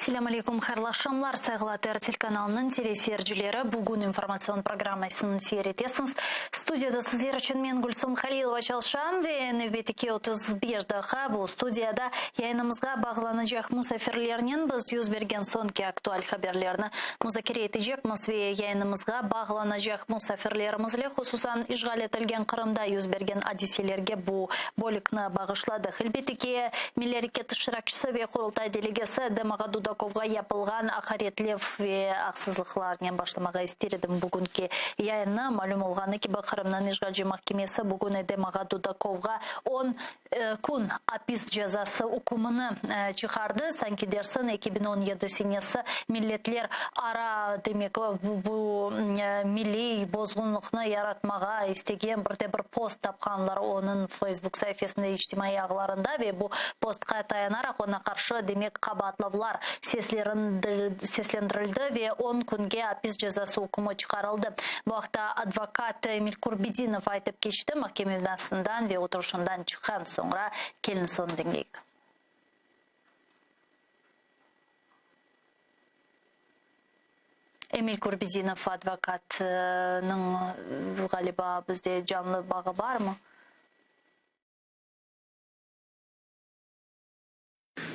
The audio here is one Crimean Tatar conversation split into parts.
Selâm aleykum, hayırlı aqşamlar, sayğılı ATR telekanalınıñ teleseyircileri. Bugün informatsion programmasını seyir etesiñiz. Studiyada sizler içün men, Gülsum Halilova, çalışam ve nevbetteki 35 daqqa bu studiyada yayınımızğa bağlanacaq musafirlernen biz yüz bergen soñki aktual haberlerni muzakere etecekmiz ve yayınımızğa bağlanacaq musafirlerimizle, hususan işğal etilgen Qırımda yüz bergen adiselerge bu bölükni bağışladıq. Elbette ki, Milliy areket iştirakçisi ve Qurultay delegesi Edem ağa Dudakovğa yapılğan aqaretlev ve aqsızlıqlarnen başlamağa ister edim bugünki yayınnı. Malüm olğanı kibi, Qırımnıñ işğalci mahkemesi bugün Edem ağa Dudakovğa on kün apis cezası ükümini çıqardı. Sanki dersiñ, 2017 senesi milletler ara, demek, bu milliy bozğunlıqnı yaratmağa istegen bir de bir post tapqanlar onıñ Facebook saifesinde, içtimaiy ağlarında ve bu postqa tayanaraq oña qarşı, demek, qabaatlavlar seslendirildi ve on künge apis cezası ükümi çıqarıldı. Bu aqta advokat Emil Kurbedinov aytıp keçti mahkeme binasından ve oturışından çıqqan soñra. Keliñiz onı diñleyik. Emil Kurbedinov advokatnıñ, ğaliba, bizde canlı bağı barmı?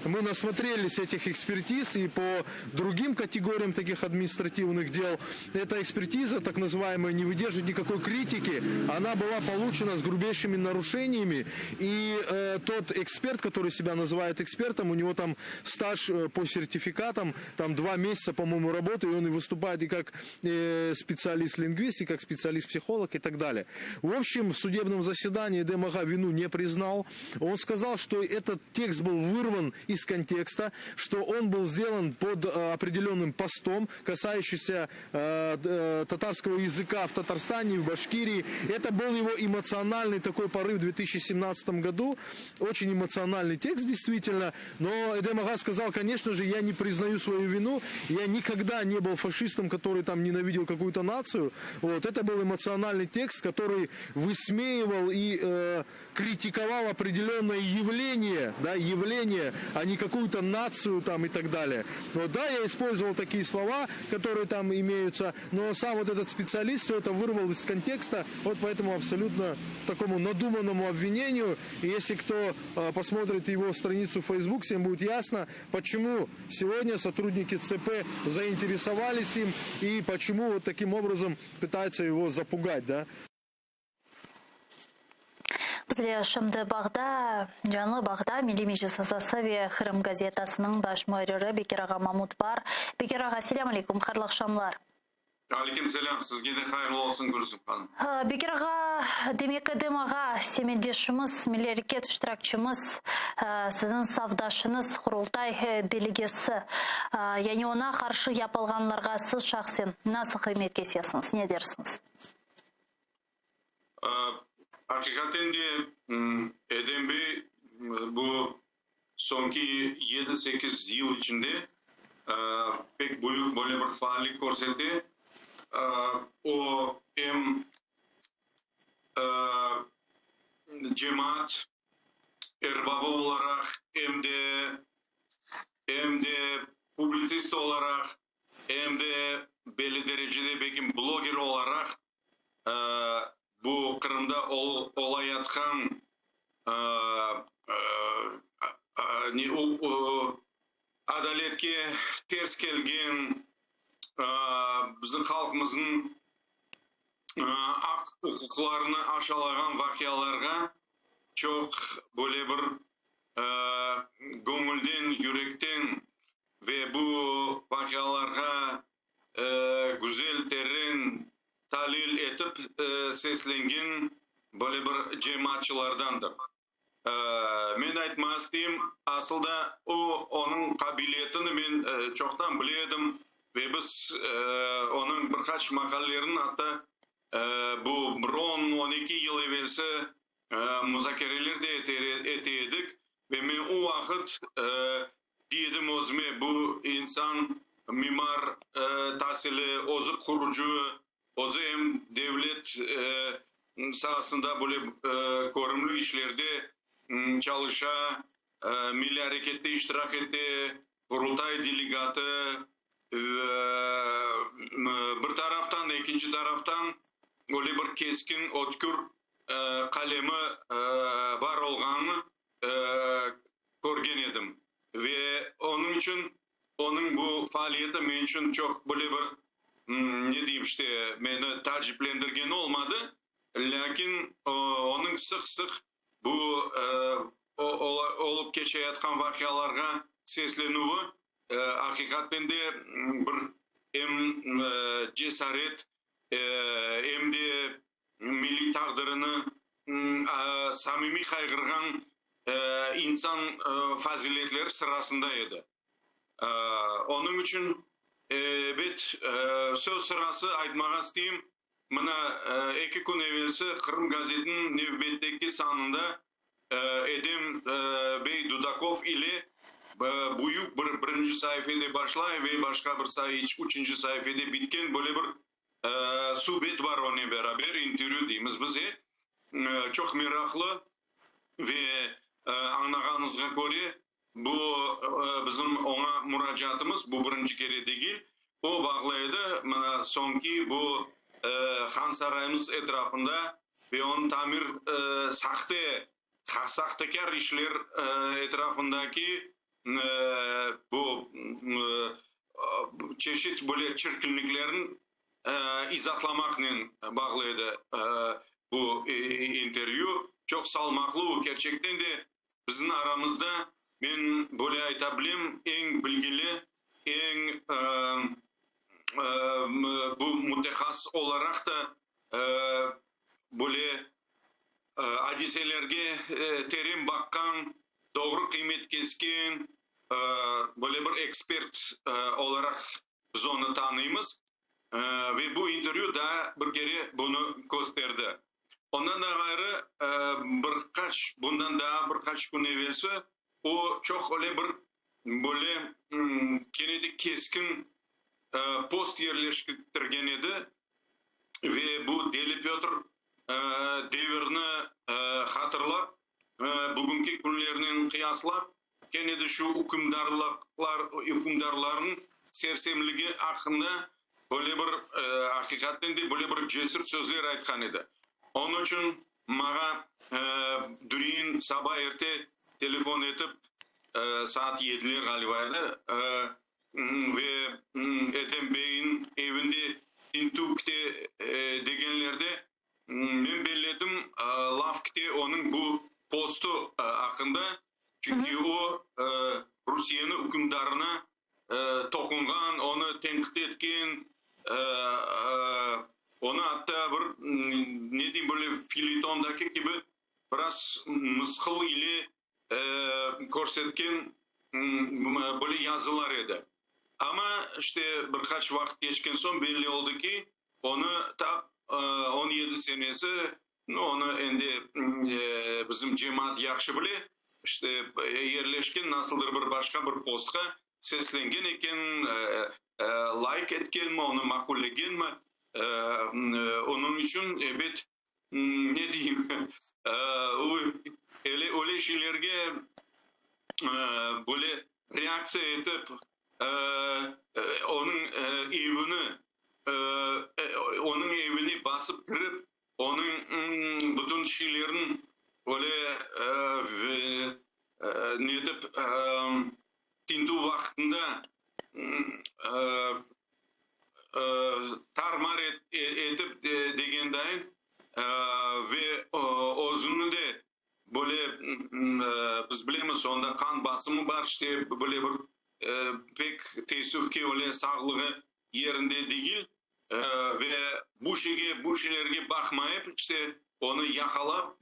Мы насмотрелись этих экспертиз и по другим категориям таких административных дел. Эта экспертиза, так называемая, не выдерживает никакой критики. Она была получена с грубейшими нарушениями. И э, тот эксперт, который себя называет экспертом, у него там стаж э, по сертификатам, там два месяца, по-моему, работы, и он и выступает и как э, специалист-лингвист, и как специалист-психолог и так далее. В общем, в судебном заседании Демага вину не признал. Он сказал, что этот текст был вырван из контекста, что он был сделан под э, определенным постом, касающийся э, э, татарского языка в Татарстане, в Башкирии. Это был его эмоциональный такой порыв в 2017 году. Очень эмоциональный текст, действительно. Но Эдем Ага сказал, конечно же, я не признаю свою вину. Я никогда не был фашистом, который там ненавидел какую-то нацию. Вот. Это был эмоциональный текст, который высмеивал и э, критиковал определенное явление, да, явление, а не какую-то нацию там и так далее. Но да, я использовал такие слова, которые там имеются, но сам вот этот специалист все это вырвал из контекста, вот поэтому абсолютно такому надуманному обвинению. И если кто э, посмотрит его страницу в Facebook, всем будет ясно, почему сегодня сотрудники ЦП заинтересовались им и почему вот таким образом пытаются его запугать, да. Bizler şimdi bağda, canlı bağda Milliy Meclis azası ve Qırım gazetasınıñ baş muarriri Bekir ağa Mamut bar. Bekir ağa, selâm aleykum, hayırlı aqşamlar. Aleyküm selâm, sizge de hayırlı olsun, Gülsüm hanım. Bekir ağa, demek Edem ağa, semetdeşimiz, milliy areket iştirakçimiz, siziñ safdaşıñız, Qurultay delegesi, yani oña qarşı yapılğanlarğa siz şahsen nasıl qıymet kesesiñiz, ne dersiñiz? Aqiqaten de, Edem bey bu soñki yedi-sekiz yıl içinde pek büyük böyle bir faallik körsete. O, em cemaat erbabı olaraq, em de, em de publitsist olaraq, em de belli derecede belkim bloger olaraq bu Qırımda olayatqan adaletke ters kelgen bizim halqımıznıñ aq-uquqlarını aşalağan vaqialarğa çoq böyle bir göñülden, yürekten ve bu vaqialarğa güzel, teren talil etip seslengen böyle bir cemaatçılardandır. Men aytmağa isteyim, asıl da o, onıñ qabiliyetini men çoqtan bile edim ve biz onıñ bir qaç maqalelerini atta bu bir on, on eki yıl evelsi muzakereler de ete edik ve men o vaqıt dey edim özüme, bu insan mimar tasili, özü qurucı, özü em devlet saasında böyle körümli işlerde çalışa, milliy arekette iştirak ete. Qurultay delegatı, bir taraftan, ekinci taraftan öyle bir keskin, ötkür qalemi bar olğanını körgen edim. Ve onıñ içün onıñ bu faaliyeti men içün çoq böyle bir, ne deyim, işte, meni taaciplendirgeni olmadı, lâkin onıñ sıq-sıq bu olıp keçeyatqan vaqialarğa seslenüvi aqiqaten de bir em cesaret, em de milliy taqdirini samimiy qayğırğan insan faziletleri sırasında edi. Onıñ içün, ebet, söz sırası aytmağa isteyim, mına, eki kün evelsi Qırım gazetiniñ nevbetteki sanında Edem bey Dudakov ile büyük bir birinci saifede başlay ve başqa bir üçünci saifede bitken böyle bir subet bar onen beraber, intervyu deymiz biz, e, çoq meraqlı ve añlağanıñızğa köre, bu bizim oña muracaatımız bu birinci kere degil, o bağlı edi, mına soñki bu Hansaraymız etrafında ve onıñ tamir sahte, sahtekâr işler etrafındaki bu çeşit böyle çirkinliklerni izatlamaqnen bağlı edi bu intervyu. Çoq salmaqlı, o kerçekten de bizim aramızda, men böyle ayta bilem, eñ bilgili, eñ bu mütehassıs olaraq da böyle adiselerge teren baqqan, doğru qıymet kesken böyle bir ekspert olaraq biz onı tanıymız. Ve bu intervyu daa bir kere bunı kösterdi. Ondan da ğayrı, bir qaç, bundan daa bir qaç kün evelsi o çoq öyle bir böyle kene de keskin post yerleştirgen edi ve bu Deli Pötr devirni hatırlap, bugünki künlernen qıyaslap, kene de şu ükümdarlıqlar, ükümdarlarnıñ sersemligi aqqında böyle bir, aqiqaten de böyle bir cesür sözler aytqan edi. Onıñ içün maña dün saba erte telefon etip, saat yediler ğaliba edi, ve Edem beyniñ evinde tintüv kite degenlerde, men belledim, laf kite onıñ bu postu aqqında, çünki o Rusiyeni ükümdarına toqunğan, onı tenqit etken, onı atta bir, ne deyim, böyle felyetondaki kibi biraz mısqıl ile körsetken böyle yazılar edi. Amma işte bir qaç vaqıt keçken soñ belli oldı ki, onı tap 17 senesi, onı endi bizim cemaat yahşı bile, işte yerleşken nasıldır bir başqa bir postqa seslengen eken, layk etkenmi, onı maqullegenmi, onıñ içün, ebet, ne deyim, öyle, öyle şeylerge böyle reaktsiya etip, onıñ evini, onıñ evine basıp kirip, onıñ bütün şeylerini öyle ne etip, tintüv vaqtında tar-mar etip degendayın ve özüni de böyle, biz bilemiz, onda qan basımı bar, işte böyle bir pek teessüf ki, öyle sağlığı yerinde degil ve bu şeyge, bu şeylerge baqmayıp, işte onı yaqalap,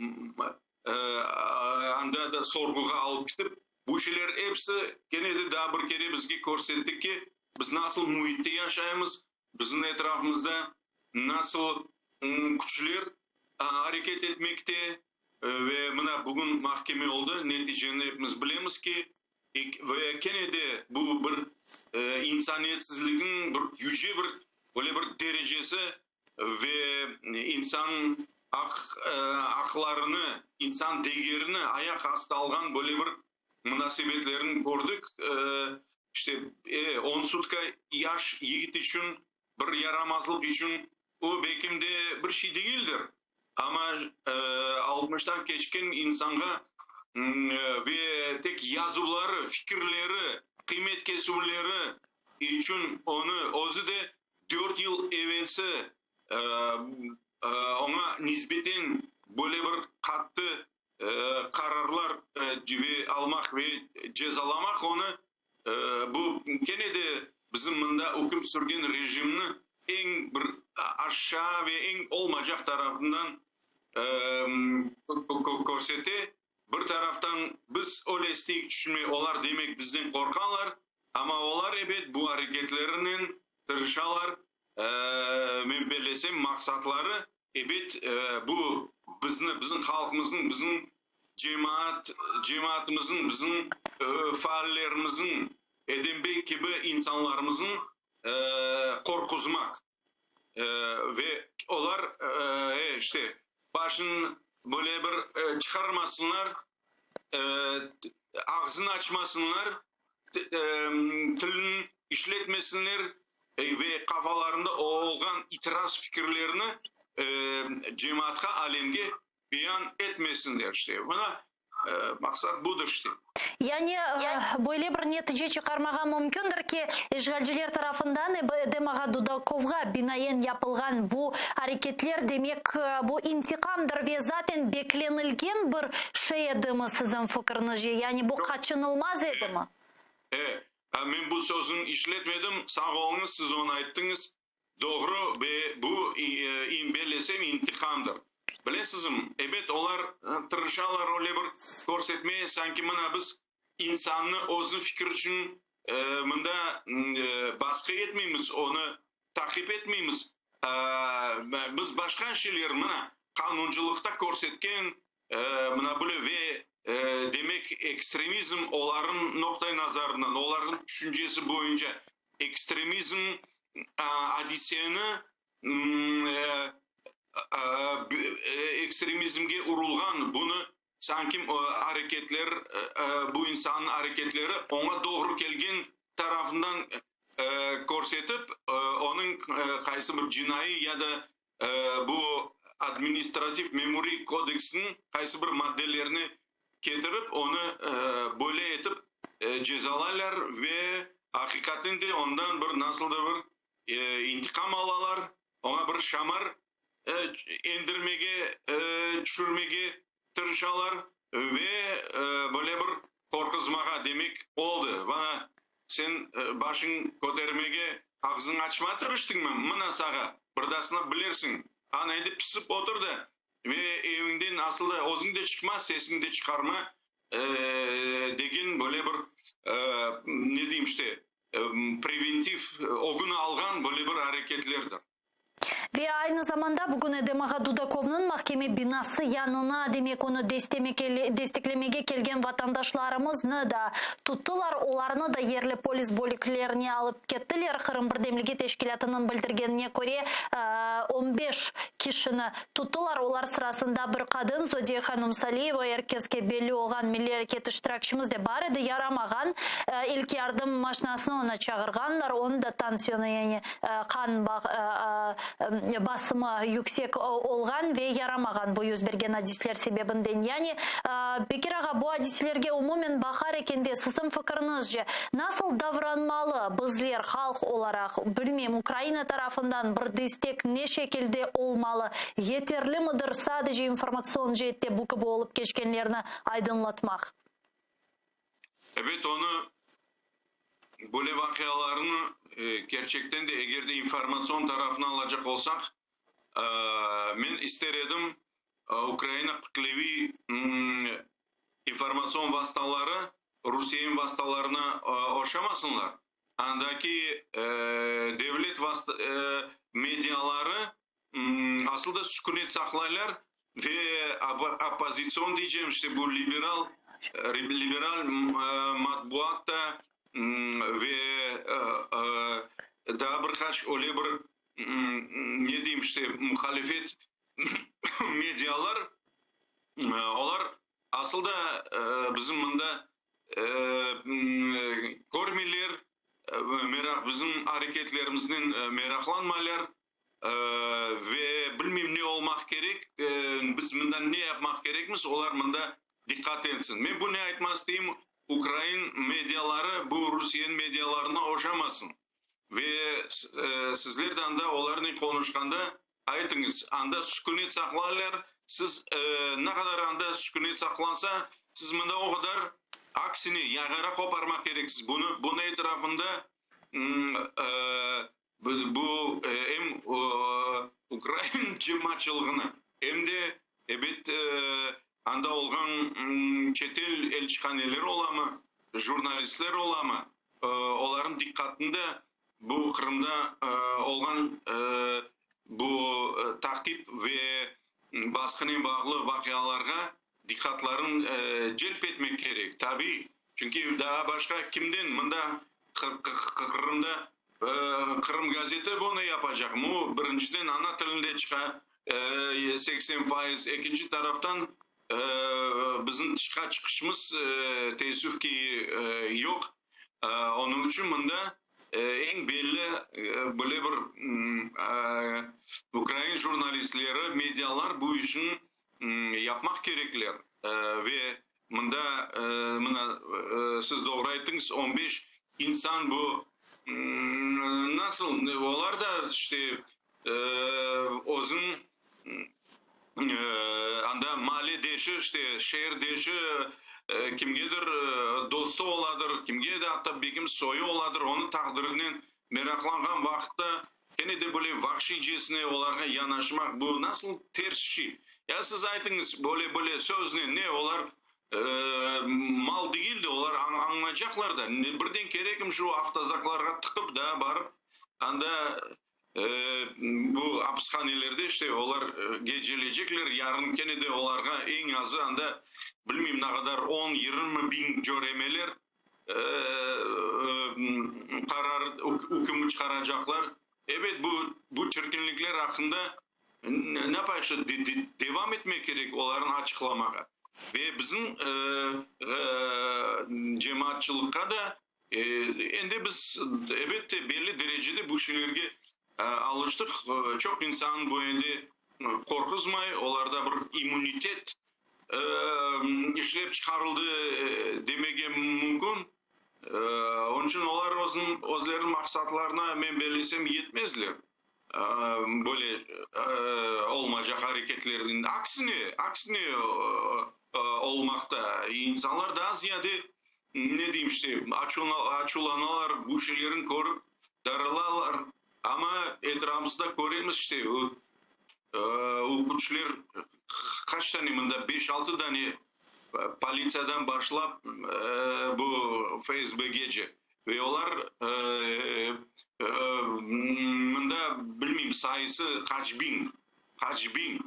anda da sorğuğa alıp ketip, bu şeyler episi kene de daa bir kere bizge körsetti ki, biz nasıl müitte yaşaymız, bizim etrafımızda nasıl küçler areket etmekte ve mına bugün mahkeme oldı, neticeni epimiz bilemiz ki, ve kene de bu bir insaniyetsizlikniñ bir yüce bir böyle bir derecesi ve insan aq aqlarını, insan degerini ayaq astı alğan böyle bir munasebetlerini kördik. İşte, on sutka yaş yigit içün, bir yaramazlıq içün o belkim de bir şey degildir, amma altmıştan keçken insanğa ve tek yazuvları, fikirleri, qıymet kesüvleri içün onı özü de dört yıl evelsi oña nisbeten böyle bir qattı qararlar almaq ve cezalamaq onı, bu kene de bizim mında üküm sürgen rejimni eñ bir aşağı ve eñ olmacaq tarafından körsete. Bir taraftan biz öyle isteyik tüşünmey, olar demek bizden qorqalar, amma olar ebet bu areketlerinen tırışalar, men bellesem, maqsatları Ebet, bu bizni, bizim halqımıznıñ, bizim cemaat, cemaatımıznıñ, bizim faallerimizniñ, Edem bey kibi insanlarımıznıñ qorquzmaq. Ve olar, e, işte, başını böyle bir çıqarmasınlar, ağzını açmasınlar, tilini işletmesinler ve qafalarında olğan itiraz fikirlerini cemaatqa, alemge beyan etmesinler, işte. Mına, maqsat budır, işte. Yani, böyle bir netice çıqarmağa mümkündir ki, işğalciler tarafından Edem ağa Dudakovğa binaen yapılğan bu areketler, demek, bu intiqamdır ve zaten beklenilgen bir şey edimi, siziñ fikriñizce? Yani, bu qaçınılmaz edimi? E, e, men bu sözüni işletmedim, sağ oluñız, siz onı ayttıñız. Doğru, ve bu, bellesem, intiqamdır. Bilesizmi, ebet, olar tırışalar öyle bir körsetmeye, sanki mına biz insannı özüniñ fikri içün mında basqı etmeymiz, onı taqip etmeymiz, biz başqa şeyler, mına, qanuncılıqta körsetken mına böyle ve, demek, ekstremizm olarnıñ noqta-i nazarından, olarnıñ tüşüncesi boyunca ekstremizm adiseni ekstremizmge urulğan, bunı sanki areketler, bu insannıñ areketleri oña doğru kelgen tarafından körsetip, onıñ qaysı bir cinaiy ya da bu administrativ memuriy kodeksniñ qaysı bir maddelerini ketirip, onı böyle etip cezalaylar ve aqiqaten de ondan bir nasıldır bir intiqam alalar, oña bir şamar endirmege, tüşürmege tırışalar ve böyle bir qorquzmağa, demek, oldı, bana sen başıñ kötermege, ağzıñ açmağa tırıştıñmı, mına sağa, bir dasına bilersiñ, ana endi pisip otur da ve eviñden asıl da özüñ de çıqma, sesiñ de çıqarma, degen böyle bir, ne deyim işte, preventiv, ögüni alğan böyle bir areketlerdir. Ve aynı zamanda bugün Edem ağa Dudakovnıñ mahkeme binası yanına, demek onı desteklemege kelgen vatandaşlarımıznı da tuttılar, olarnı da yerli polis bölüklerine alıp kettiler. Qırım birdemligi teşkilâtınıñ bildirgenine köre, on beş kişini tuttılar, olar sırasında bir qadın, Zodiye hanım Saliyeva, er keske belli olğan milliy areket iştirakçimiz de bar edi, yaramağan, ilk yardım maşinasını oña çağırğanlar, onıñ da tansiyonı, yani qan basımı yüksek olğan ve yaramağan bu yüz bergen adiseler sebebinden. Yani, Bekir ağa, bu adiselerge umumen baqar ekende, siziñ fikiriñizce, nasıl davranmalı bizler, halq olaraq, bilmeyim, Ukraina tarafından bir destek ne şekilde olmalı, yeterlimidir sadece informatsion ceette bu kibi olıp keçkenlerni aydınlatmaq? Ebet, onı, böyle vaqialarnı, kerçekten de, eger de informatsion tarafını alacaq olsaq, men ister edim, Ukraina kütleviy informatsion vastaları Rusiyeniñ vastalarına oşamasınlar, andaki devlet mediaları asıl da sükünet saqlaylar ve oppozitsion deycem, işte bu liberal liberal matbuat da ve daa bir qaç öyle bir ne deyim işte muhalifet medialar, olar asıl da bizim mında. Körmeyler, meraq, bizim areketlerimiznen meraqlanmaylar ve bilmeyim ne olmaq kerek, biz mında ne yapmaq kerekmiz, olar mında diqqat etsin. Men bu ne aytmaq isteyim, ukrain mediaları bu Rusiyeniñ medialarına oşamasın. Ve sizler de anda olarnen qonuşqanda aytıñız, anda sükünet saqlaylar, siz ne qadar anda sükünet saqlansa, siz mında o qadar aksine yağara qoparmaq kereksiz. Bunı, bunı etrafında bu em ukrain cemaatçılığını, em de, ebet, anda olğan çetel elçihaneleri olamı, jurnalistler olamı, olarnıñ diqqatında bu Qırımda olğan bu taqip ve basqınen bağlı vaqialarğa diqqatlarını celp etmek kerek, tabiiy. Çünki daa başqa kimden mında Qırımda Qırım gazeti bunı yapacaqmı? O, birinciden, ana tilinde çıqa, 80%, ekinci taraftan, Bizim tışqa çıqışımız, teessüf ki, yoq. Onıñ içün mında eñ belli böyle bir ukrain jurnalistleri, medialar bu işni yapmaq kerekler. Ve mında, mına, siz doğru ayttıñız, on beş insan bu nasıl, olar da işte özüniñ Anda maalledeşi, işte, şeerdeşi, kimgedir dostu oladır, kimge de atta begim soyu oladır, onıñ taqdirinen meraqlanğan vaqıtta kene de böyle vahşiycesine olarğa yanaşmaq, bu nasıl ters şey? Ya siz aytıñız, böyle-böyle söznen ne, olar mal degil de, olar añlaycaqlar da, birden kerekim şu avtozaklarğa tıqıp da barıp anda Bu apishanelerde işte olar gecelecekler, yarın kene de olarğa eñ azı anda bilmeyim ne qadar on, 20 biñ cöremeler qarar, üküm çıqaracaqlar. Ebet, bu, bu çirkinlikler aqqında ne yapayıq işte, devam etmek kerek olarnı açıqlamağa. Ve bizim cemaatçılıqqa da Endi biz, elbette, belli derecede bu şeylerge alıştıq. Çoq insan bu endi qorquzmay, olarda bir immunitet işlep çıqarıldı demege mümkün. Onıñ içün olar özleriniñ maqsatlarına, men bellesem, yetmezler böyle olmaycaq areketlernen. Aksine, aksine olmaqta. İnsanlar daa ziyade Ne deyim işte, açuvlanalar, bu şeylerni körip darılalar, amma etrafımızda köremiz işte, o küçler qaç tane mında, beş-altı dane politsiyadan başlap bu FSBgece ve olar mında bilmeyim sayısı qaç biñ, qaç biñ.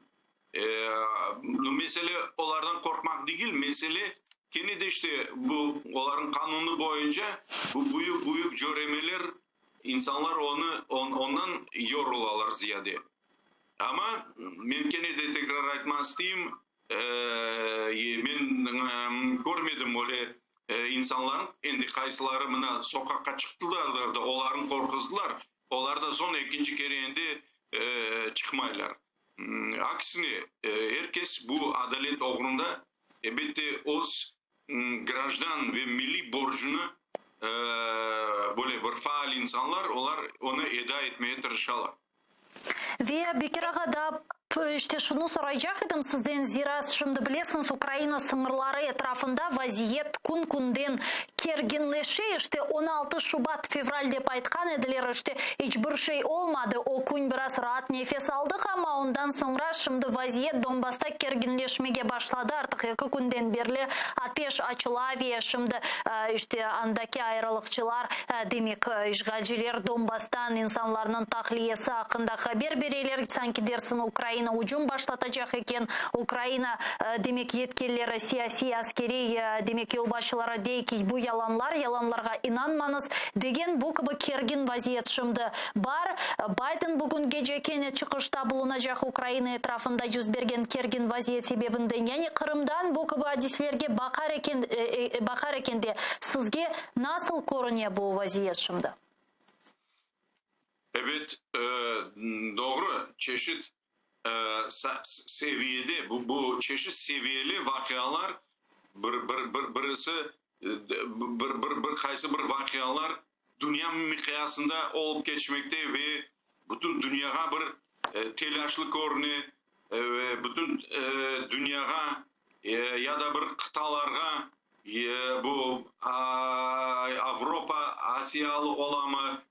Mesele olardan qorqmaq degil, mesele kene de işte bu olarnıñ qanunı boyunca bu büyük-büyük cöremeler, insanlar onı ondan yorulalar ziyade. Amma men kene de tekrar aytmaq isteyim, men körmedim öyle insanlarnıñ, endi qaysıları mına soqaqqa çıqtılar da olarnı qorquzdılar, olar da soñ ekinci kere endi çıqmaylar. Aksine, er kes bu adalet oğrunda, elbette, öz grajdan ve milliy borcunı, böyle bir faal insanlar, olar onı eda etmeye tırışalar. Ve, Bekir ağa, daa işte şunı soraycaq edim sizden, zira şimdi bilesiñiz, Ukraina sıñırları etrafında vaziyet kün-künden kerginleşe, işte 16 şubat, fevral dep aytqan ediler, işte iç bir şey olmadı, o kün biraz raat nefes aldıq, amma ondan soñra şimdi vaziyet Donbassta kerginleşmege başladı, artıq eki künden berli ateş açıla ve şimdi işte andaki ayrılıqçılar, demek işğalciler Donbasstan insanlarnıñ tahliyesi aqqında haber bereler, sanki dersin Ukraina. Ukraina ücüm başlatacaq eken. Ukraina, demek, yetkilileri, siyasiy, askeriy, demek, yolbaşçıları dey ki, bu yalanlar, yalanlarğa inanmañız, degen bu kibi kergin vaziyet şimdi bar. Bayden bugün gece kene çıqışta bulunacaq Ukraina etrafında yüz bergen kergin vaziyet sebebinden, yani Qırımdan bu kibi adiselerge baqar eken, baqar ekende, sizge nasıl körüne bu vaziyet şimdi? Ebet, doğru, çeşit seviyede, bu çeşit seviyeli vaqialar, bir, bir, bir, birisi, bir, bir, bir qaysı bir vaqialar dünya miqyasında olıp keçmekte ve bütün dünyağa bir telâşlı körüne, ve bütün dünyağa ya da bir qıtalarğa, bu Avropa, Asiyalı olamı,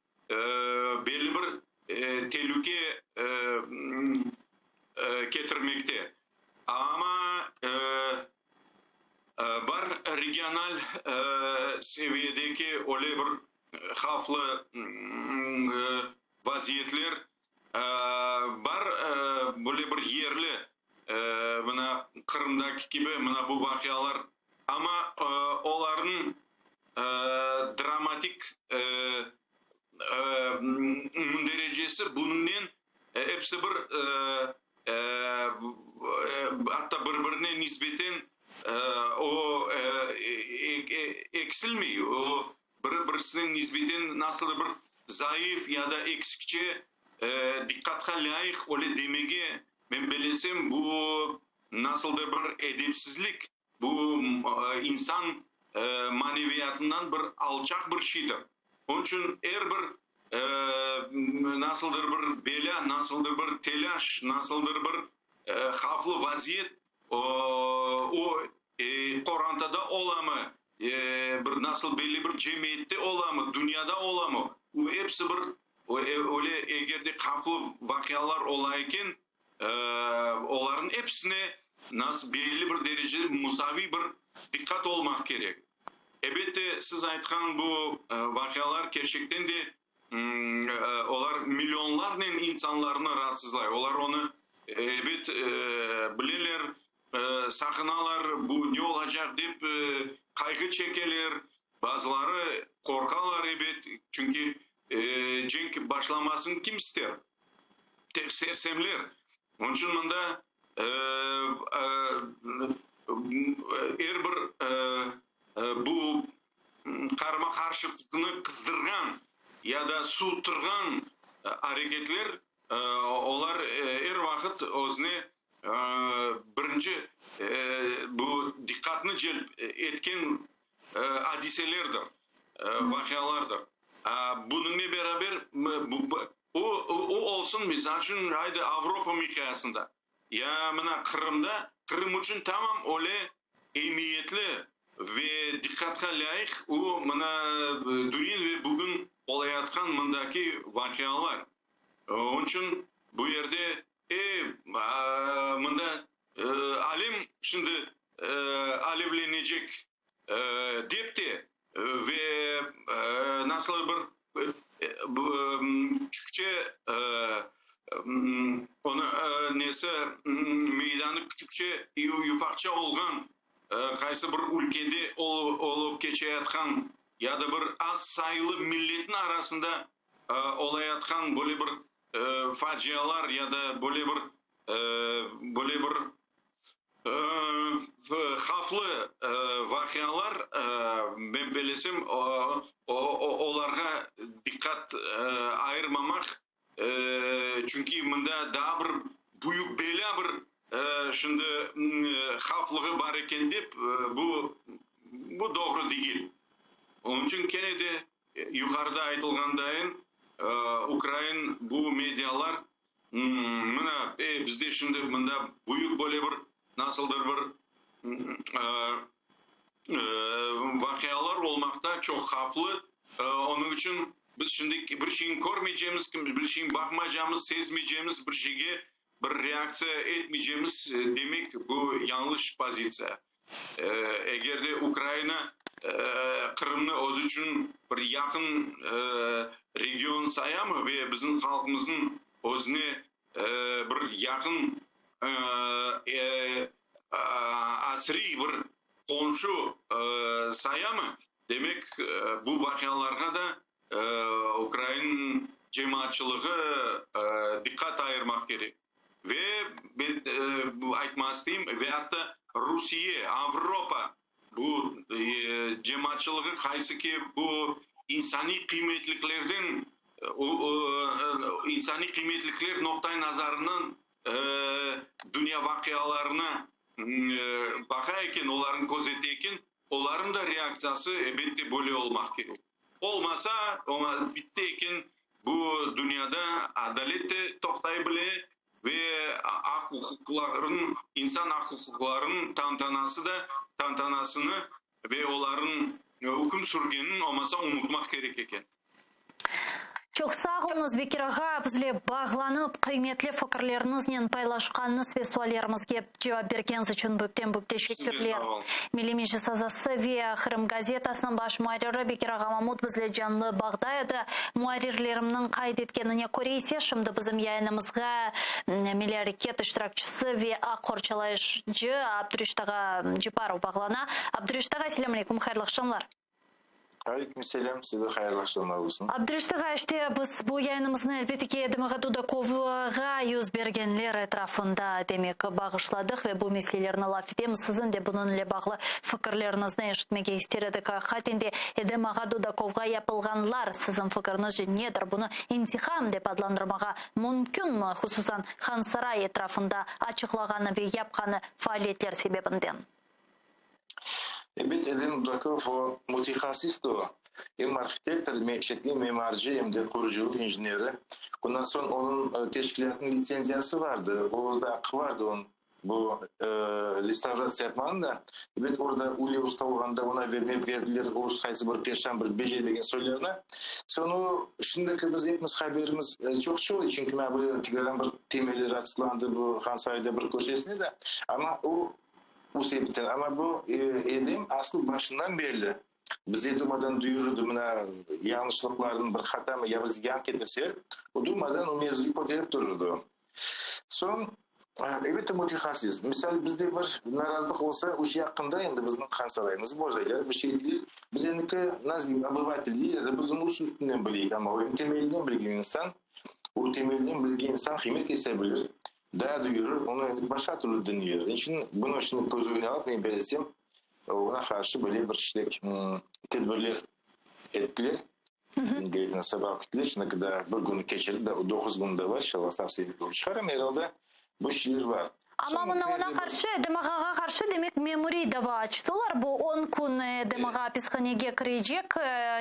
belli bir telüke ketirmekte. Amma bar regional seviyedeki öyle bir havflı vaziyetler, bar böyle bir yerli, mına Qırımdaki kibi mına bu vaqialar, amma olarnıñ dramatik münderecesi bunıñnen episi bir, atta bir-birine nisbeten o eksilmey, o biri-birisine nisbeten nasıldır bir zayıf ya da eksikçe diqqatqa lâyıq öyle demege, men belesem, bu nasıldır bir edepsizlik, bu insan maneviyatından bir alçaq bir şeydir. Onıñ içün er bir nasıldır bir belâ, nasıldır bir telâş, nasıldır bir havflı vaziyet o qorantada olamı, bir nasıl belli bir cemiyette olamı, dünyada olamı, o episi bir öyle eger de havflı vaqialar ola eken, olarnıñ episine nasıl belli bir derecede musaviy bir diqqat olmaq kerek. Ebette, siz aytqan bu vaqialar kerçekten de olar millionlarnen insanlarnı raatsızlay. Olar onı, ebet, bileler, saqınalar, bu ne olacaq dep qayğı çekeler, bazıları qorqalar, ebet, çünki cenk başlamasını kim ister? Tek sersemler. Onıñ içün mında er bir bu qarama-qarşılıqnı qızdırğan ya da suvuttırğan areketler, olar er vaqıt özüne birinci bu diqqatnı celp etken adiselerdir, vaqialardır. Bunıñle beraber o, o olsun, misal içün, ayda Avropa miqyasında, ya mına Qırımda, Qırım içün tamam öyle emiyetli ve diqqatqa lâyıq o mına dün ve bugün olayatqan mındaki vaqialar. Onıñ içün bu yerde e, mında alem şimdi alevlenecek dep de ve nasıl bir küçükçe onı nesi meydanı küçükçe yufaqça olğan qaysı bir ülkede olıp keçeyatqan ya da bir az sayılı milletniñ arasında olayatqan böyle bir facialar ya da böyle bir böyle bir Havflı vaqialar, men bellesem, olarğa diqqat ayırmamaq, çünki mında daa bir büyük belâ bir şimdi havflığı bar eken dep, bu bu doğru degil. Onıñ içün kene de yuqarıda aytılğandayın, ukrain bu medialar Mına, e, bizde şimdi mında büyük böyle bir, nasıldır bir vaqialar olmaqta, çoq havflı. Onıñ içün biz şimdi bir şeyni körmeycemiz, bir şeyni baqmaycamız, sezmeycemiz, bir şeyge bir reaktsiya etmeycemiz demek, bu yañlış pozitsiya. Eger de Ukraina Qırımnı özü içün bir yaqın region sayamı ve bizim halqımıznıñ özüne. bir yaqın asriy bir qomşu sayamı, demek, bu vaqialarğa da ukrain cemaatçılığı diqqat ayırmaq kerek. Ve men aytmaq isteyim, ve atta Rusiye, Avropa bu cemaatçılığı qaysı ki bu insaniy qıymetliklerden, insaniy qıymetlikler noqta-i nazarından dünya vaqialarına baqa eken, olarnı közete eken, olarnıñ da reaktsiyası, elbette, böyle olmaq kerek. Olmasa, oña bitti eken, bu dünyada adalet de toqtay bile ve aq-uquqlarnıñ, insan aq-uquqlarınıñ tantanası da, tantanasını ve olarnıñ üküm sürgenini olmasa unutmaq kerek eken. Çoq sağ oluñız, Bekir ağa, bizle bağlanıp, qıymetli fikirleriñiznen paylaşqanıñız ve suallerimizge cevap bergeniñiz içün büyükten-büyük teşekkürler. Milliy Meclis azası ve Qırım gazetasınıñ baş muarriri Bekir ağa Mamut bizle canlı bağda edi. Muarrirlerimniñ qayd etkenine köre ise, şimdi bizim yayınımızğa Milliy areket iştirakçisi ve aq qorçalayıcı Abdureşit ağa Ceparov bağlana. Abdureşit ağa, selâm aleyküm, hayırlı aqşamlar. Aleyküm selâm, size hayırlı aqşamlar olsun. Abdureşit ağa, işte biz bu yayınımıznı elbette ki Edem ağa Dudakovğa yüz bergenler etrafında, demek, bağışladıq ve bu meselelerni laf etemiz. Siziñ de bunıñ ile bağlı fikirleriñizni eşitmege ister edik. Aqiqaten de Edem ağa Dudakovğa yapılğanlar, siziñ fikiriñizce nedir? Bunı intiqam dep adlandırmağa mümkünmi, hususan Hansaray etrafında açıqlağanı ve yapqanı faaliyetler sebebinden? Ebet, Edem Dudakov o, mütehassist o, em arhitektor, şekli mimarcı, em de qurucılıq injeneri. Bundan soñ onıñ teşkilâtınıñ litsenziyası vardı, o özde aqqı vardı onıñ bu restavratsiya yapmanıñ da. Ebet, orada Ule usta olğanda oña vermep berdiler rus qaysı bir perşan bir becermegen soylarını. Soñ o, şimdiki biz epimiz haberimiz çoqça oldı, çünki mına böyle tekrardan bir temelli ratslandı bu Hansarayda bir köşesine de, amma o, Bu sebepten, amma bu Edem asıl başından berli bize durmadan duyurırdı, mına yañlışlıqlarnı, bir hatamı ya bir ziyan ketirse, o durmadan o mevzuyu köterip tururdı. Soñ, elbette, mütehassıs. Misal, bizde bir narazılıq olsa, uş yaqında endi bizniñ Hansaraymız bozaylar, bir şey deyler. Biz endiki, nasıl deyim, obyvatel deyler de, biz onı üst üstünden bileyik, amma o em temelinden bilgen insan, o temelinden bilgen insan qıymet kese bilir. Daa da yürür, onı endi başqa türlü diñler. Niçün bunı şimdi köz ögüne alıp, men bellesem, oña qarşı böyle bir şişlik tedbirler ettiler. Sabah gittiler, şimdi daa bir kün keçirdi, daa doquz kün de bar, inşallah sağ-selâmet olıp çıqar, amma er alda bu şeyler bar. Amma mına oña qarşı, Edem ağağa qarşı, demek, memuriy dava açtılar. Bu on kün Edem ağa apishanege kirecek,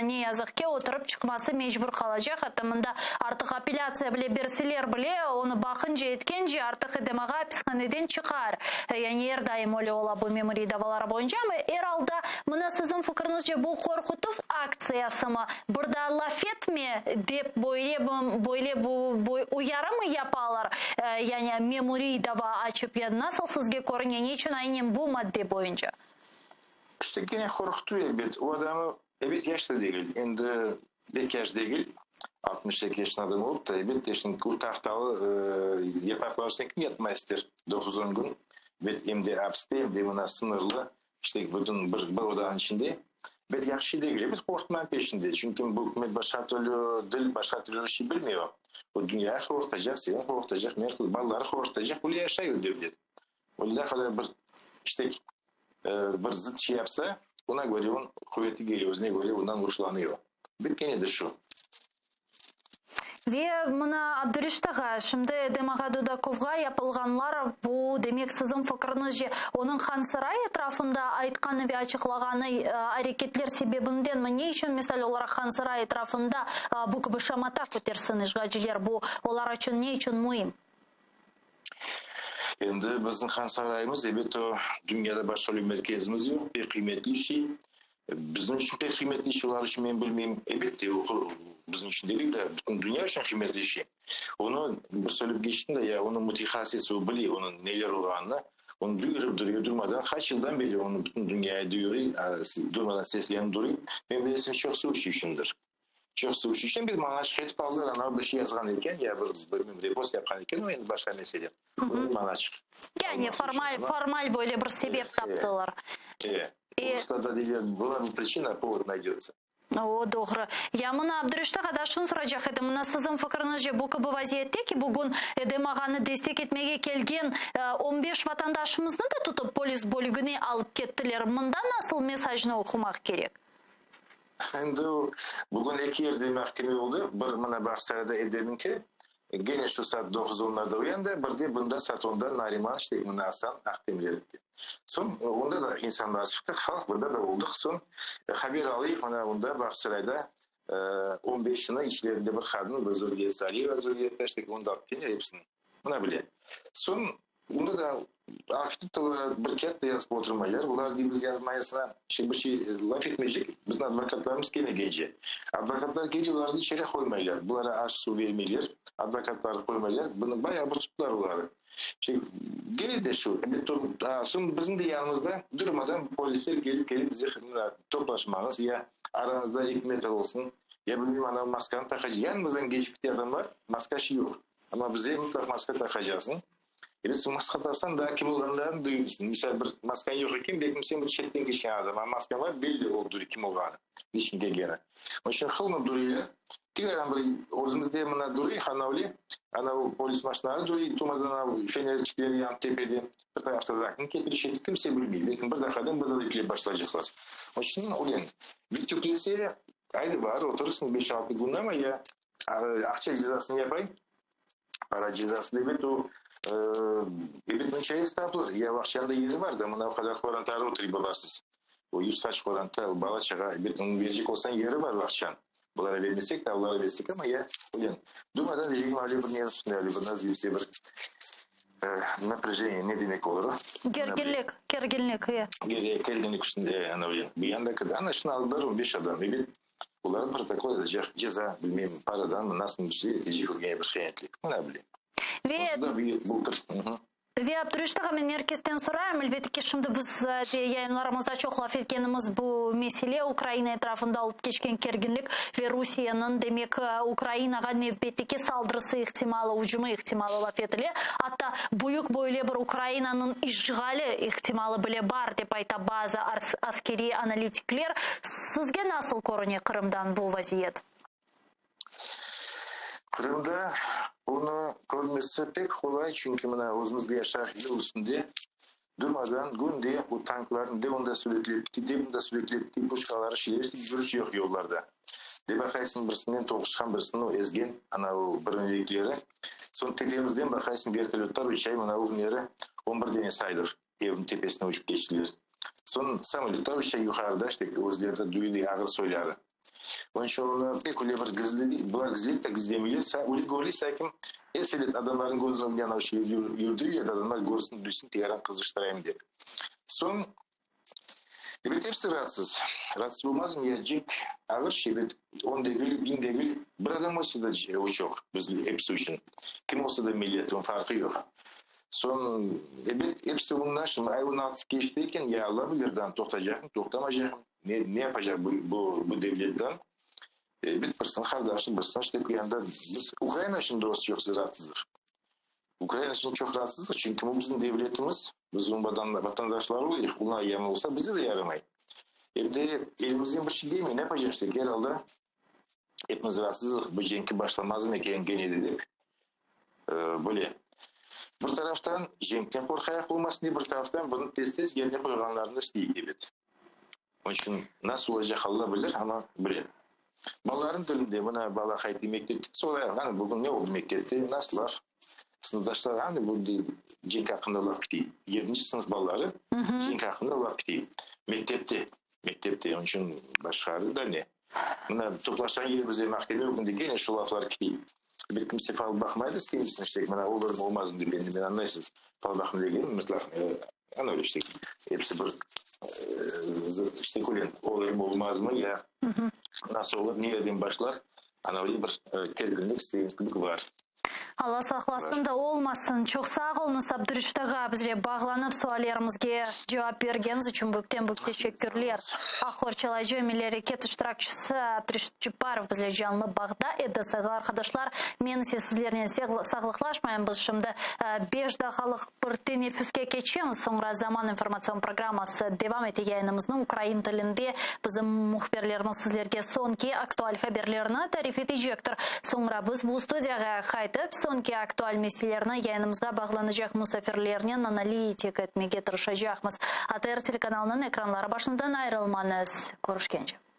ne yazıq ki, oturıp çıqması mecbur qalacaq. Atta mında artıq apellâtsiya bile berseler bile, onı baqınca etkence artıq Edem ağa apishaneden çıqar. Yani er daim öyle ola bu memuriy davalar boyunca. Amma er alda, mına siziñ fikriñizce, bu qorqutuv aktsiyasımı, bir daa laf etme dep böyle böyle uyarımı yapalar, yani memuriy dava açıp, ya nasıl sizge körüne, ne içün aynen bu madde boyunca? İşte kene qorqutuv elbet. O adamı, ebet, yaş da degil, endi pek yaş degil, 62 yaşında adam olıp da, elbette, şimdi o tahtalı yataqlar üstüne kim yatmaq ister doquz-on kün, ebet, em de apiste, em de mına sıñırlı, işte bütün bir bir odanıñ içinde, ebet, yahşı şey degil. Ebet, qorqutmanıñ peşinde, çünki bu ükümet başqa türlü dil, başqa türlü bir şey bilmiyor. O dünya qorqutacaq, seni qorqutacaq, meni, balaları qorqutacaq, böyle yaşay o devlet. O ne qadar bir işte bir zıt şey yapsa, ona köre onıñ quveti kele, özüne köre ondan hoşlanıyor. Bir kene de şu. Ve mına, Abdureşit ağa, şimdi Edem ağa Dudakovğa yapılğanlar, bu, demek, siziñ fikriñizce, onıñ Hansaray etrafında aytqanı ve açıqlağanı areketler sebebindenmi? Ne içün, misal olaraq, Hansaray etrafında bu kibi şamata kötersin işğalciler? Bu olar içün ne içün müim? Endi bizim Hansarayımız, ebet, o, dünyada başqa bir merkezimiz yoq, pek qıymetli şey. Bizim içün pek qıymetli şey, olar içün men bilmeyim. Elbette, o, bizim içün degil de, bütün dünya içün qıymetli şey. Onı bir söylep keçtim de, ya, onıñ mütehassisi, o bile onıñ neler olğanını, onı duyurıp duruyor durmadan, qaç yıldan beri onı bütün dünyaya duyuruy, durmadan seslenip duruy. Men bilesem, çoqusı o şey içündir. Çoq suv içen bir manaçıq etip aldılar, anavı bir şey yazğan eken, ya bir, bilmem, repost yapqan eken, o endi başqa mesele. Manaçıq. Yani formal, formal böyle bir sebep taptılar. E, ruslarda deyler, была бы причина, повод найдется. O, doğru. Ya mına, Abdureşit ağa, daa şunı soracaq edim, mına siziñ fikiriñizce, bu kibi vaziyette ki, bugün Edem ağanı destek etmege kelgen on beş vatandaşımıznı da tutıp polis bölügine alıp kettiler, mında nasıl mesajnı oqumaq kerek? Endi bugün eki yerde mahkeme oldı, bir mına Bağsarayda Edemniñki, gene şu saat doquz onlarda o yanda, bir de bunda saat onda Nariman, işte mına Asan Ahtemlerniki. Soñ onda da insanlar çıqtı, halq bunda da oldıq. Soñ haber alayıq, mına onda Bağsarayda on beşini, içlerinde bir qadın, bir Zülfiye Saliyeva, Zülfiye işte onı da alıp keldiler episini. Mına bile. Soñ Bunı da arhitektorlar bir kâğıt da yazıp oturmaylar. Bular dey biz yazmayasına şey bir şey laf etmeycek, bizim advokatlarımız kelmegence. Advokatlar kele, olarnı içeri qoymaylar. Bulara aş-suv bermeyler, advokatları qoymaylar. Bunı bayağı bir tuttılar oları. Şey, kene de şu, ebet, soñ bizim de yanımızda durmadan polisler kelip kelip bize toplaşmañız ya arañızda eki metr olsun, ya bilmeyim anav maskanı taqacaq. Yanımızdan keçip kete adamlar, maska şey yoq. Amma bize mıtlaq maska taqacaqsıñ. Ebet, sen maska taqsañ, daa kim olğanlarını duyursıñ. Misal, bir maskañ yoq eken, belkim sen bir çetten keçken adam, amma maskañ bar, belli olıp duruy kim olğanı, niçün kelgeni. Onıñ içün qılınıp duruylar. Tek bir özümizde mına duruy, hanavli, anav polis maşinaları duruy, turmadan anav fenerçikleri yanıp tepede, bir tarafta zaknı ketirişe, kimse bilmey. Belkim bir daqadan bir daa kelip başlaycaqlar. Onıñ içün, öyle. Bir tüklese, aydı bar, oturırsıñ beş-altı kün, amma ya Aqça cezasını yapay, para cezası degil, o ebet bunıñ çaresi tapılır. Ya Vaqçanda yeri bar da, mına o qadar qorantarı oturuy babasız. O yüz qaç qoranta, bala-çağa, ebet onıñ berecek olsañ yeri bar Vaqçan. Bulara bermesek de, olara bersek, amma ya, öyle. Durmadan deycegim, öyle bir ne üstünde, öyle bir nasıl diyeyim bir naprâjeniye, ne demek olur o? Gerginlik, kerginlik, e. Kerginlik üstünde, ana öyle. Bu yandaki da, ana şunı aldılar on beş adam, ebet. Olar protokol yazacaq, ceza, bilmeyim, paradanmı, nasıl bir şey, etecek olğan bir hıyanetlik. Mına bile. Ve Onsuz da bir bıltır. Ve Abdureşit ağa, men er kesten sorayım, elbette ki, şimdi biz de yayınlarımızda çoq laf etkenimiz bu mesele, Ukraina etrafında olıp keçken kerginlik ve Rusiyeniñ, demek, Ukrainağa nevbetteki saldırısı ihtimalı, ücümi ihtimalı laf etile. Atta büyük böyle bir Ukrainanıñ işğali ihtimalı bile bar, dep ayta bazı askeriy analitikler. Sizge nasıl körüne Qırımdan bu vaziyet? Qırımda bunı körmesi pek qolay, çünki mına özümizde yaşağan yol üstünde durmadan künde bu tanklarnı de onda süreklep kete, de bunda süreklep kete, puşkaları, şeyleri yürüş yoq yollarda. De baqaysıñ birisinden toquşqan, birisini ezgen, ana o bronyevikleri. Soñ tepemizden baqaysıñ vertolötlar uçay, mına o künleri on bir dene saydıq. Evniñ tepesine uçıp keçtiler. Soñ samolötlar uça yuqarıda, işte, özleri de duyulay ağır soyları. Onıñ içün onı pek öyle bir gizli, bular gizlep de gizlemeyler, öyle körüle sanki, er sebep adamlarnıñ közü ögünde ana şu yürdi, adamlar körsün, duysun, tiyarın qızıştırayım dep. Soñ, ebet, episi raatsız. Raatsız olmazmı ya, cenk ağır şey, ebet, on degil, biñ degil, bir adam olsa da o çoq biz episi içün. Kim olsa da millet, onıñ farqı yoq. Soñ, ebet, episi bundan şimdi ay on altısı keçti eken, ya Alla bilir, daa toqtaycaqmı, toqtamaycaqmı, ne, ne yapacaq bu, bu, bu devlet daa. Ebet, birisiniñ qardaşı, birisiniñ işte bu yanda biz Ukraina içün doğrusı çoq raatsızıq. Ukraina içün çoq raatsızıq, çünki bu bizim devletimiz, biz onıñ vatandaşları olayıq, oña yaman olsa, bize de yaramay. Em de elimizden bir şey kelmey, ne yapacaq işte, er alda epimiz raatsızıq, bu cenki başlamazmı eken gene de dep. Böyle. Bir taraftan cenkten qorqayıq olmasın diye, bir taraftan bunı tez-tez yerine qoyğanlarını isteyik, ebet. Onıñ içün nasıl olacaq Alla bilir, amma bile. Balalarnıñ tilinde, mına bala qayttı mektepten, sorayıq, qani bugün ne oldı mektepte, nasıl laf? Sınıfdaşlar qani bu cenk aqqında laf ketey. Yedinci sınıf balaları cenk aqqında laf ketey. Mektepte, mektepte, onıñ içün başqa da ne? Mına toplaşqan yerimizde mahkeme ögünde kene şu laflar ketey. Bir kimse fal baqmaydı, isteymisin işte, mına olurmı, olmazmı dep, endi men añlaysız, fal baqma degenim, mıtlaq, ana öyle işte, episi bir işte kören, olurmı, olmazmı, ya nasıl olur, ne yerden başlar, ana öyle bir kerginlik, istediğimiz kibi bar. Alla saqlasın da, olmasın. Çoq sağ oluñız, Abdureşit ağa, bizle bağlanıp suallerimizge cevap bergeniñiz içün büyükten büyük teşekkürler. Aq qorçalayıcı, milliy areket iştirakçisi Abdureşit Cepparov bizle canlı bağda edi. Sayğılı arqadaşlar, men ise sizlernen sağlıqlaşmayım. Biz şimdi beş daqqalıq bir teneffüske keçemiz, soñra Zaman informatsion programması devam ete yayınımıznı ukrain tilinde bizim mühbirlerimiz sizlerge soñki aktual haberlerni tarif etecektir. Soñra biz bu studiyağa qaytıp, soñki aktual meselelerni yayınımızğa bağlanacaq musafirlernen analitik etmege tırışacaqmız. ATR telekanalınıñ ekranları başından ayırılmañız. Körüşkence.